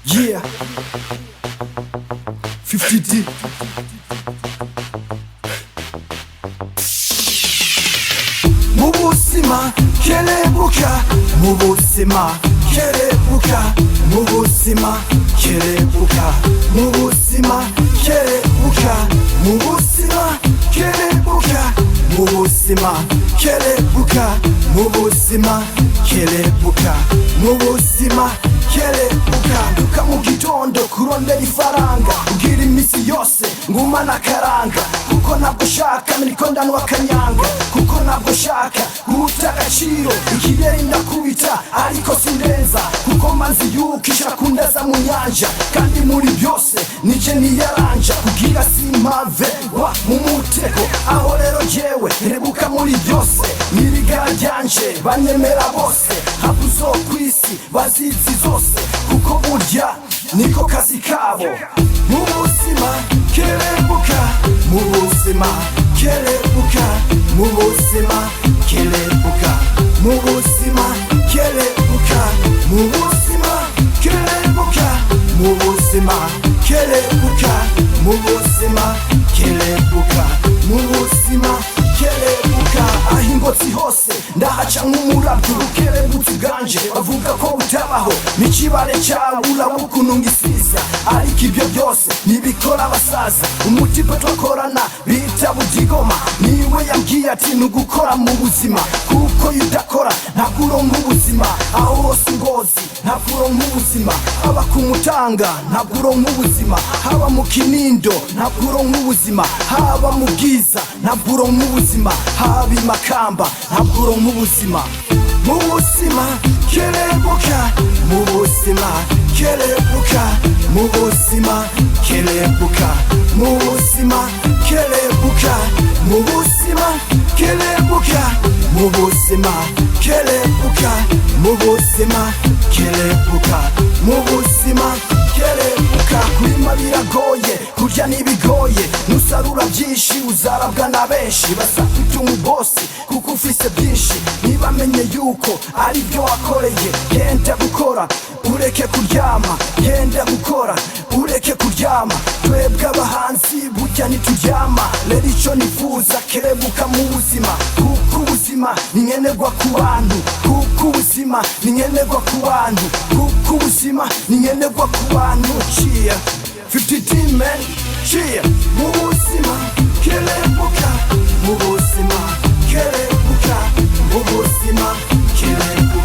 Yeah, 50D. Mu buzima kerebuka, mu buzima kerebuka, mu buzima kerebuka, mu buzima kerebuka, mu buzima kerebuka, mu buzima kerebuka, mu buzima kerebuka, mu buzima kerebuka. Duka mu gitondo kurondera ifaranga, ugira imisi yose ngumana akaranga, kuko ntabwo shaka miriko ndanwa akanyanga, kuko ntabwo shaka guta agaciro. Ikirere ndakubita ariko sindenza, kuko mazi yuko ishaka kundaza mu nyanja, kandi muri byose nije niyaranja kugira simpave wa mu mutego. Aho rero jewe rebuka muri byose, n'ibigara ryanje banyemera bose, habuzo kwisi bazizi zose, kuko burya niko kazi kabo. Mu buzima kerebuka, mu buzima kerebuka, mu buzima kerebuka, mu buzima kerebuka, mu buzima kerebuka, mu buzima kerebuka, mu buzima kerebuka, mu buzima kerebuka. Aho ingotsi hose ndahaca nk'umurabyo, ubukerebutsi bwanje bavuga ko butabaho, n'ikibare cyawe uraba ngisiza, ariko ibyo byose ntibikora abasaza. Umutipe twakorana bita Budigoma niwe yambwiye ati nugukora mu buzima, kuko iyo udakora ntabwo uronka ubuzima. Aho hose Ngozi ntabwo uronka ubuzima, haba ku Mutanga ntabwo uronka ubuzima, haba mu Kinindo ntabwo uronka ubuzima, haba mu Bwiza ntabwo uronka ubuzima, haba i Makamba ntabwo uronka ubuzima. Mu buzima kerebuka, mu buzima kerebuka, mu buzima kerebuka, mu buzima kerebuka, mu buzima kerebuka, mu buzima kerebuka, mu buzima kerebuka, mu buzima kerebuka. Kurima biragoye, kurya ntibigoye, nusarura byinshi uzarabwa na benshi. Basakwita umubosi kuko ufise byinshi, ntibamenye yuko ari byo wakoreye. Genda gukora ureke kuryama, genda gukora ureke kuryama. Twebwe abahanzi burya ntituryama. Rero icyo nifuza, kerebuka mu buzima, kuko ubuzima ni nkenerwa ku bantu, kuko ubuzima ni nkenerwa ku bantu, kuko ubuzima ni nkenerwa ku bantu. Cheer 50 D man, cheer. Mu buzima kerebuka, mu buzima kerebuka, mu buzima kerebuka.